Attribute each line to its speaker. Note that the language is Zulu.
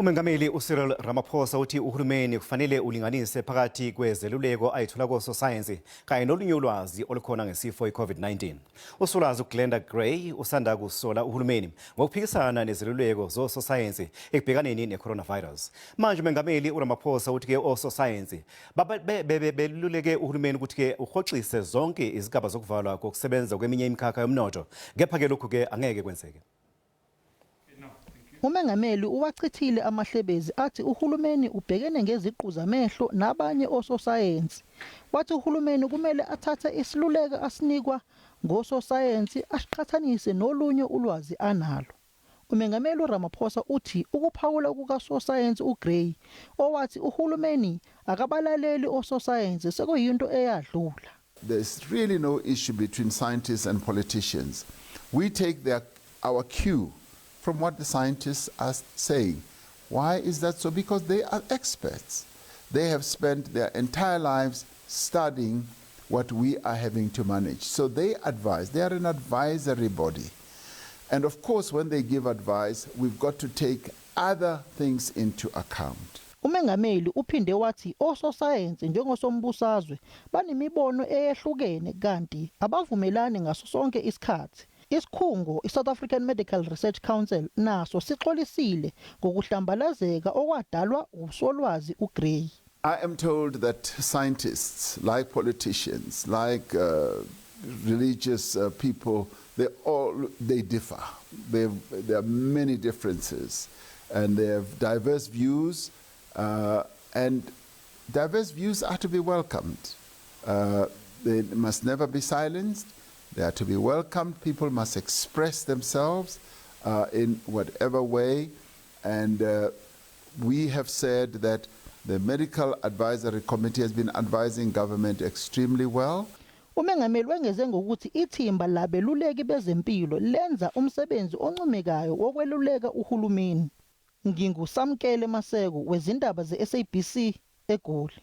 Speaker 1: Umengameli uCyril Ramaphosa uthi uhulumeni kufanele ulinganise phakathi kwezeluleko ayithola kososayensi kanye nolunye ulwazi olukhona ngesifo i-COVID-19. Usolwazi uGlenda Gray usanda kusola uhulumeni ngokuphikisana nezeluleko zososayensi ekubhekaneni ne-coronavirus. Manje umengameli uRamaphosa uthi-ke ososayensi beluleke uhulumeni ukuthi-ke uhoxise zonke izigaba zokuvalwa kokusebenza kweminye imikhakha yomnotho. Kepha-ke lokhu-ke angeke kwenzeke.
Speaker 2: Umengameli uwachithile amahlebezi athi uhulumeni ubhekene ngeziqu zamehlo nabanye ososayensi. Wathi uhulumeni kumele athathe isiluleko asinikwa ngososayensi asiqhathanise nolunye ulwazi analo. Umengameli uRamaphosa uthi ukuphawula kukasosayensi uGray owathi uhulumeni akabalaleli ososayensi sekuyinto eyadlula.
Speaker 3: There's really no issue between scientists and politicians. We take our cue from what the scientists are saying. Why is that so? Because they are experts. They have spent their entire lives studying what we are having to manage. So they advise. They are an advisory body. And of course, when they give advice, we've got to take other things into account.
Speaker 2: Umengameli uphinde wathi ososayensi njengosombusazwe banemibono eyehlukene kanti abavumelani ngaso sonke isikhathi. Isikhungo iSouth African Medical Research Council naso sixolisile ngokuhlambalazeka okwadalwa usolwazi uGray.
Speaker 3: I am told that scientists, like politicians, like religious people, they differ. There are many differences, and they have diverse views, and diverse views are to be welcomed. They must never be silenced. They are to be welcomed. People must express themselves in whatever way, and we have said that the Medical Advisory Committee has been advising government extremely well.
Speaker 2: Umengameli wengeze ngokuthi ithimba labeluleki bezempilo lenza umsebenzi oncomekayo wokweluleka uhulumeni. NginguSamkele Maseko wezindaba zeSABC eGoli.